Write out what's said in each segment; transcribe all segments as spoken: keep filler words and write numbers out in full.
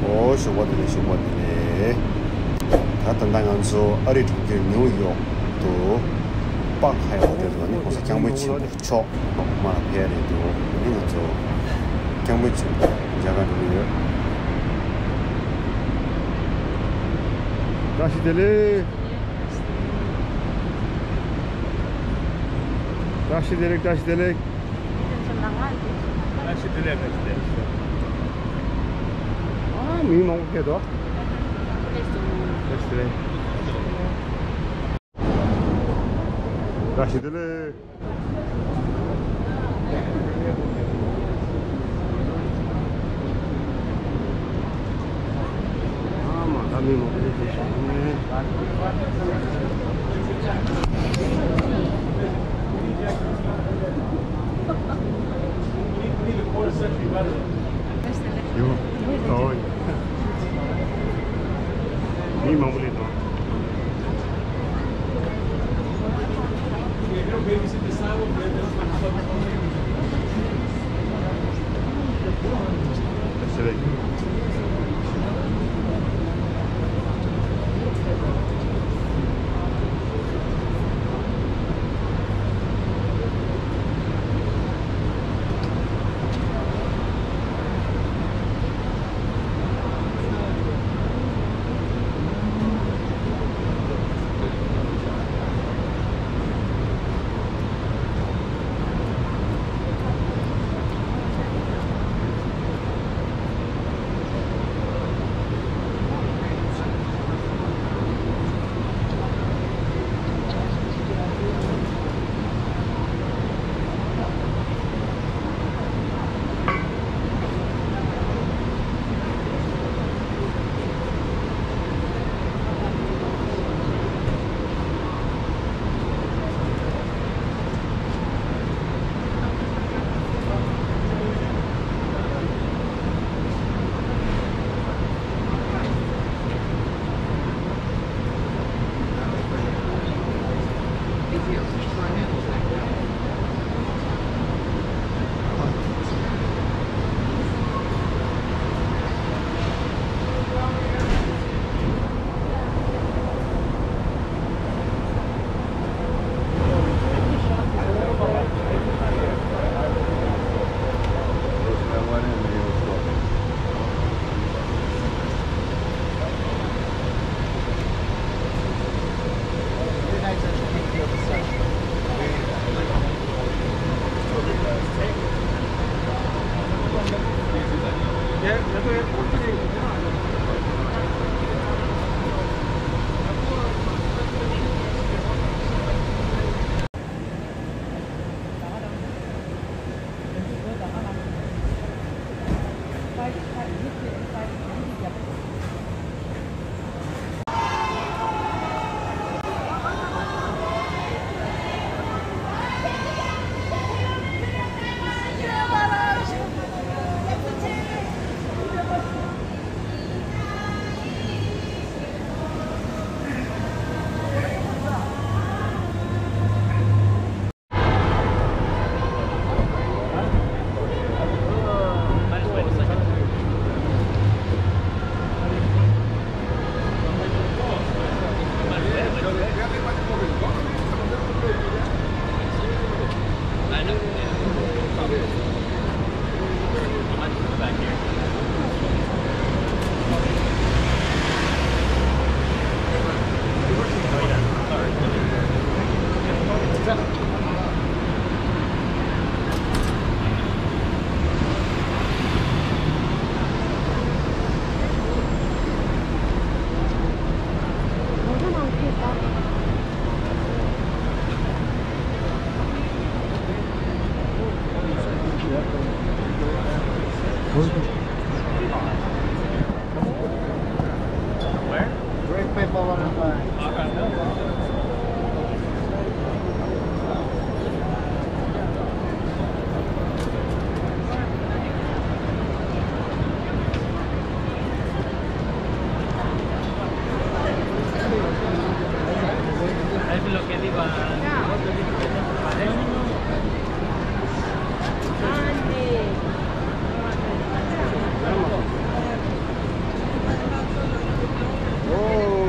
ཨོ་ཞོགས་པ་བདེ་ལེགས། ཞོགས་པ་བདེ་ལེགས། ད་ད་ལྟ་ང་ཚོ་ཨ་རིའི་གྲོང་ཁྱེར་ནིའུ་ཡོག་ཏུ་པག་ཧའི་ཧོ་ཊེལ་ལ་ནི་༸གོང་ས་༸སྐྱབས་མགོན་ཆེན་པོ་མཆོག་མར་ཕེབས་རེད་འདུག་ཨ་ནི་ང་ཚོ་༸སྐྱབས་མགོན་ཆེན་པོ་མཇལ་ཁ་འགྲོ་གི་ཡོད། བཀྲ་ཤིས་བདེ་ལེགས། བཀྲ་ཤིས་བདེ་ལེགས། བཀྲ་ཤིས་བདེ་ལེགས། བཀྲ་ཤིས་བདེ་ལེགས། བཀྲ་ཤིས་བདེ་ལེགས། ཨ། མི་མང་པོ་ཕེབས་འདུག་བཀྲ་ཤིས་བདེ་ལེགས། བཀྲ་ཤིས་བདེ་ལེགས། ཨ་མ། ད་མི་མང་པོ་ཕེབས་ཤག་ཡོ། ཨོ་ཡ། མི་མང་པོ་སླེབས་འདུག་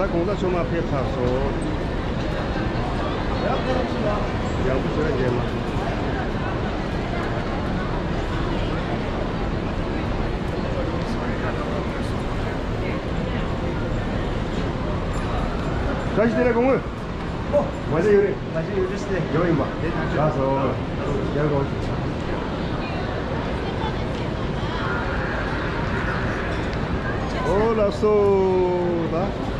ད་གོང་ས་མཆོག་མར་ཕེབས་ཚར་སོང་། ཡག་པོ་བྱས་རྗེས་མ། བཀྲ་ཤིས་བདེ་ལེགས་སྐུ་ངོ། ཨོ། མ་བྱན་ཡོད་རེད། མ་བྱན་ཡོད་རེད་ཟེར། ཡོད་ཡིན་པ། དེ་ཐག་ཆོད། ལགས་སོ། ཡར་དགོངས། ཨོ་ལགས་སོ། ད།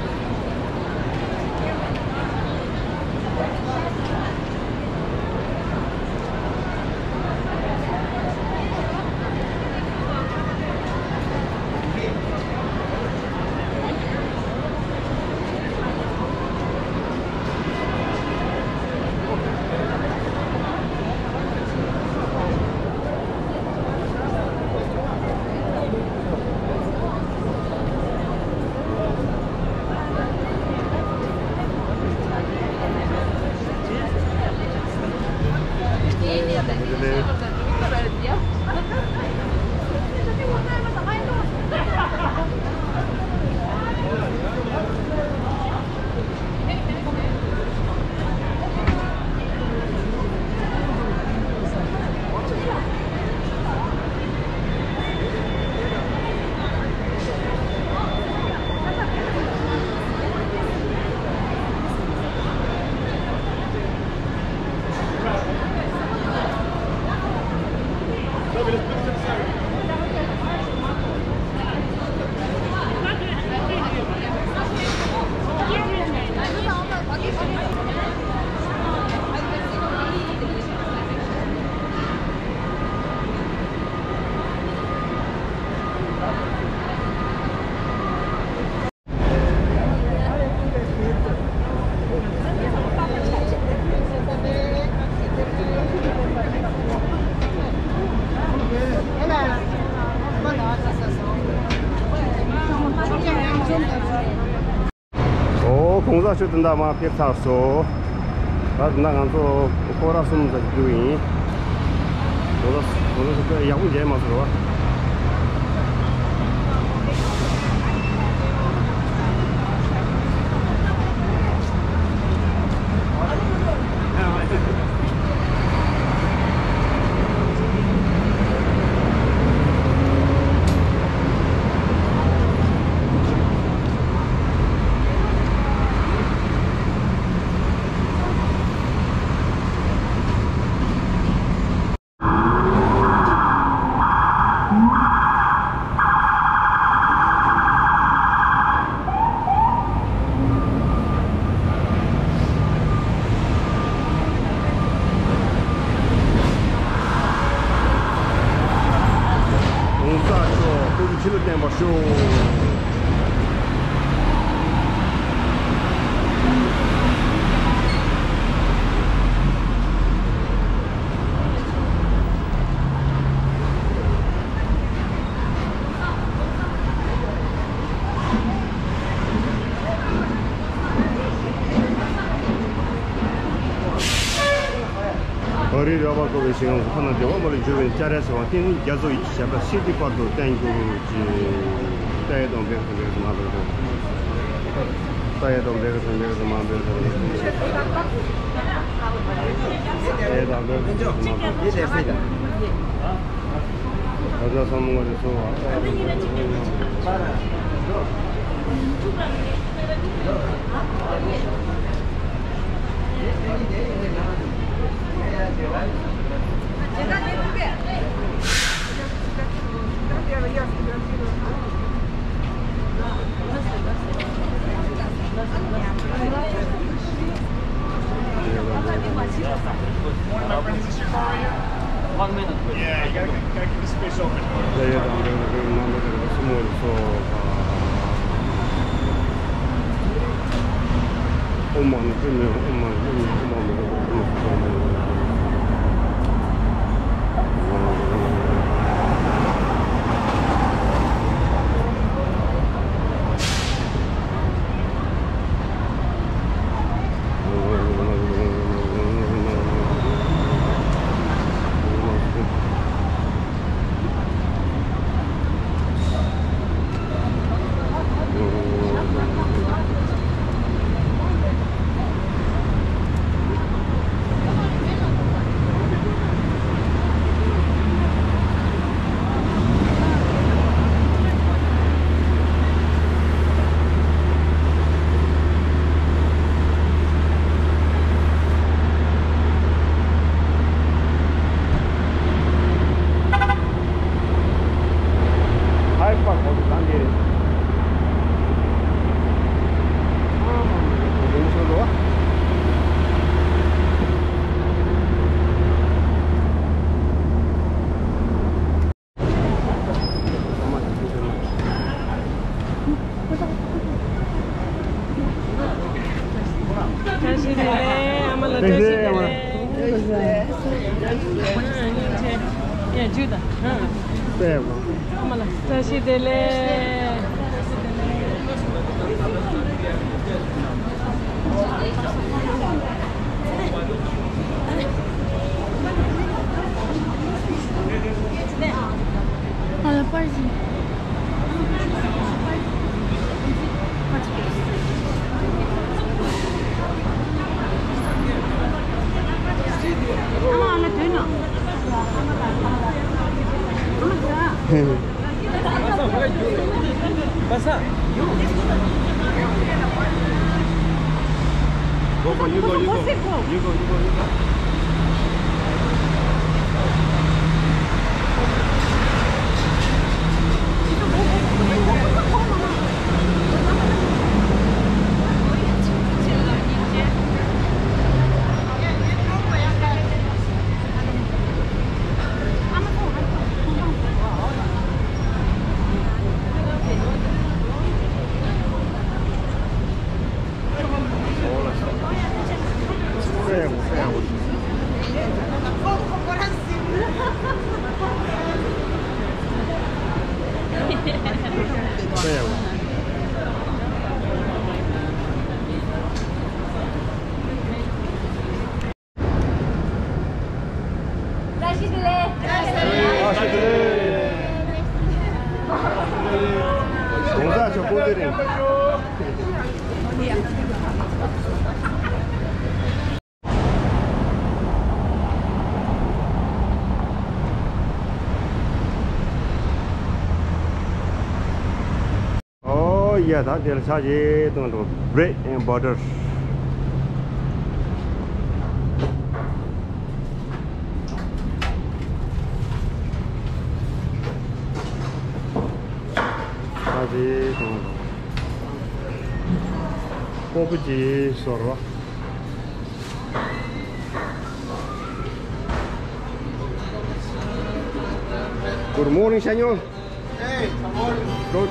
ཨོ། གོང་ས་མཆོག་དེ་འདྲ་མར་ཕེབས་ཚར་སོང་། ད་དེ་འདྲ་ང་ཚོ་སྐོར་ར་གསུམ་ཙམ་ཞིག་རྒྱུགས་ཡིན། གོང་ས་གོང་ས་མཆོག་ཡག་པོ་མཇལ་མ་སོང་ར། གོང་ས་མཆོག་སྐུ་ཚེ་ཁྲི་ལོ་བརྟན་པར་ཤོག། ཨ་རིའི་རོགས་པ་བསྐོར་བའི་ཞིང་ཁམས་སུ་ཕ་ན་བདེ་བ་མ་ལུས་འབྱོར་བའི་སྐྱ་རེངས་སུ་བ་བསྟན་འཛིན་རྒྱ་མཚོ་ཡི་ཞབས་ལ་ཤེས་རིག་དཔལ་དུ་བརྟན་གྱུར་ཅིག། ལྟ་ཡི་དང་འབེབས་སུ་འབེབས་སུ་མ་འབེབས་སུ། ལྟ་ཡི་དང་འབེབས་སུ་འབེབས་སུ་མ་འབེབས་སུ། ལྟ་ཡི་དང་འབེབས་སུ་འབེབས་སུ་མ་འབེབས་སུ། ད་ལྟ་བསམ་བློ་ངོ་རེ་སོང་བ། One minute, please. Yeah, you gotta, gotta keep the space open. བཀྲ་ཤིས་བདེ་ལེགས། ཨ་མ་ལགས་བཀྲ་ཤིས་བདེ་ལེགས། བཀྲ་ཤིས་བདེ་ལེགས། ཨ་མ་ལགས་བཀྲ་ཤིས་བདེ་ལེགས། Go, go, you go, you go. You go, you go, you go. བཀྲ་ཤིས་བདེ་ལེགས། གང་ཟག་ཆོག་པོ་དེ་རེད། ཨོ་ཡ། ད་དེར་ཆ་ཅེ་གཏོང་འགྲོ། Bread and butter། ཆ་ཅེ་གཏོང་འགྲོ། ཀོ་པི་ཅི་སོར་བ། Good morning, Shanyon. Hey, how are you? Good.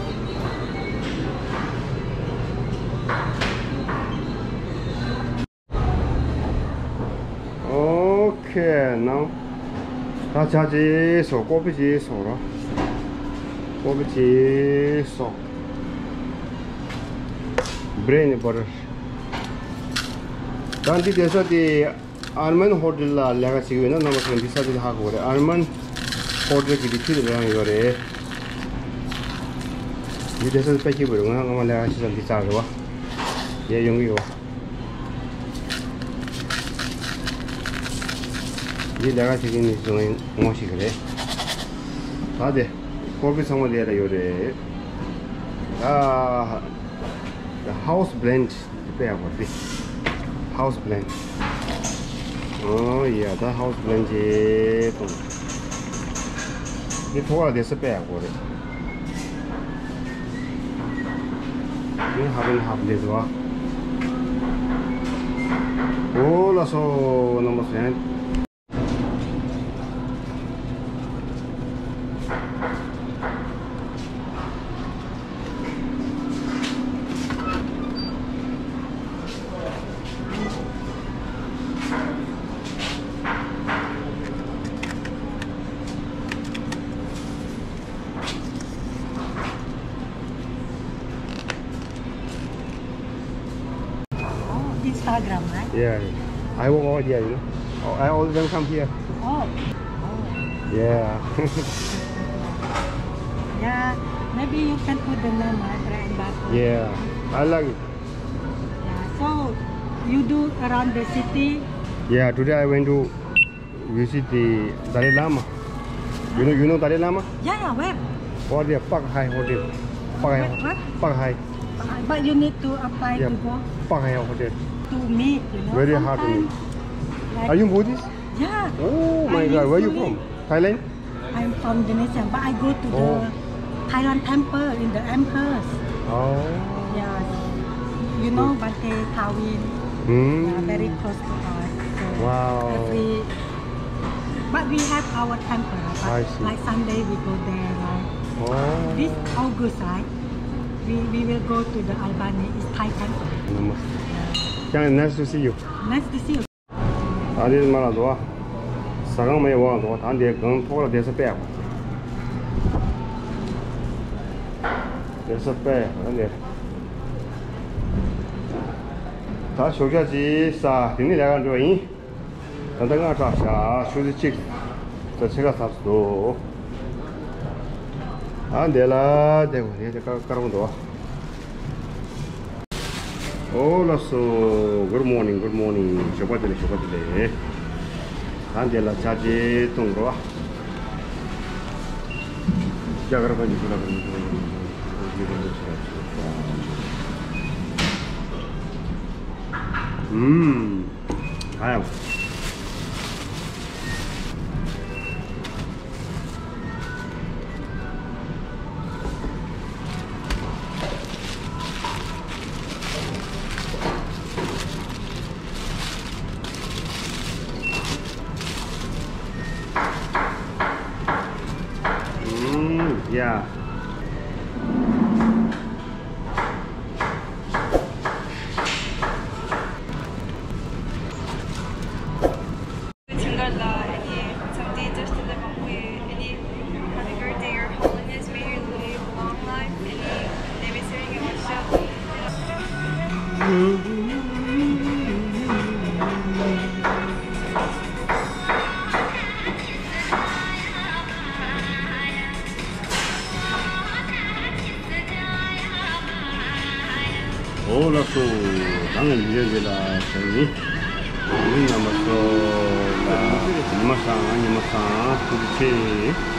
Okay, now. ད་ཆ་ཅེ་སོ། ཀོ་པི་ཅི་སོ་ར། ཀོ་པི་ཅི་སོ། Bread and butter། ད་འདི་བསྡད་ས་དེ། ཨར་མན་ཧོ་ཊེལ་ལ་ལས་ཀ་བྱེད་ཀྱི་ཡོད་ན་རྣམ་པ་ཚོ་འདི་ས་ཆ་དེ་ཧ་གོ་རེད། ཨར་མན་ཧོ་ཊེལ་གྱི་འདི་ཕྱི་དེ་རང་ཡོད་རེད། འདི་བསྡད་ས་དེ་དཔེ་སྐྱིད་པོ་རེད། ང་སྔ་མ་ལས་ཀ་བྱེད་ས་འདི་རྩ་རེད་བ། ཡས་ཡོང་གི་ཡོད་བ། འདི་ལས་ཀ་བྱེད་མཁན་མི་ཚོ་ངོ་ཤེས་ཀྱི་རེད། ད་དེ་ཀོ་པི་ཚང་མ་དེ་ལ་ཡོད་རེད། ད་ཧའུ་སི་བྷི་ལེན་ཌི། དཔེ་ཡག་པོ་རེད། ཧའུ་སི་བྷི་ལེན་ཌི། ཨོ་ཡ། ད་ཧའུ་སི་བྷི་ལེན་ཌི་ཅེ་གཏོང་། འདི་ཐོག་ལ་བསྡད་ས་དཔེ་ཡག་པོ་རེད། འདི་ཧ་པན་ཧ་པན་བསྡད་འདུག་ཨ། ཨོ་ལགས་སོ། རྣམ་པ་ཚོ། Oh, Instagram, right? Yeah, yeah. I work out here, you know. Oh, I all the time come here. Oh. Oh. Yeah. Yeah, maybe you can put the name, right? Brian Bako. Yeah, I like it. Yeah, so you do around the city? Yeah, today I went to visit the Dalai Lama. You know, you know Dalai Lama? Yeah, yeah, where? What there, Pak Hai Hotel. Pak Hai. What, what? Pak Hai. Uh, but you need to apply, yeah, to go. Pak Hai Hotel. To meet, you know. Very hard to meet. Sometimes, like, are you Buddhist? Yeah. Oh my God, where you from? Thailand? I'm from Indonesia, but I go to the, oh, Thailand temple in the Amherst. Oh. Yes. You know Bhante Tawin? Hmm. Yeah, very close to us. So, wow, every, but we have our temple, but, I see, like, Sunday we go there, like, oh, this August, right? We, we will go to the Albany, it's Thai country. Namaste. Yeah, nice to see you. Nice to see you. ད་འདི་མ་ལ་འདུག་བ། ཟ་ཁང་མའི་འོག་འདུག་བ། ད་འདི་སྒང་ཐོག་ལ་བསྡད་ས་པས། བསྡད་ས་པས་ད་འདི། ད་ཞོགས་ཇ་ཅིག་ཟ། དེ་ནས་ལས་ཀ་འགྲོ་ཡིན། ད་ལྟ་སྔ་དྲགས་ཤག་ཆུ་ཚོད་གཅིག་ད་ཕྱེད་ཀ་ཚར་སོང་འདུག་ཨ་འདི་ལ་བསྡད་དགོས། འདི་དཀར་དཀར་པོ་འདུག་ཨོ་ལགས་སོ། Good morning, good morning. ཞོགས་པ་བདེ་ལེགས། ཞོགས་པ་བདེ་ལེགས། ད་འདི་ལ་ཇ་ཅིག་འཐུང་རོགས། རྒྱ་གར་པ་ཉི་ཤུ་ལ་ག་ཉི་ཤུ་ལ་ག་ཉི་ཤུ་ལ་ག་ཉི་ཤུ་ལ་ག་ཉི་ཤུ་ལ་ག་ཨུམ། ཨ་ཡ། ཨུམ། ཡ། ཆིང་ག་ལ་ཨ་ནི་འཚམས་འདྲི་བཀྲ་ཤིས་བདེ་ལེགས་མང་པོ་ཡོད། ཨ་ནི་Happy birthday, Your Holiness, may you live long life. ཨ་ནི་ལེ་མི་སེར་ཡོང་ཤོག་ཨོ་ལགས་སོ། ད་ང་ཡི་གེ་འདི་ལ་བྱས་ནི། མི་རྣམ་པ་ཚོ་ལ་ཉི་མ་བཟང་། ཉི་མ་བཟང་། ཐུགས་རྗེ་ཆེ།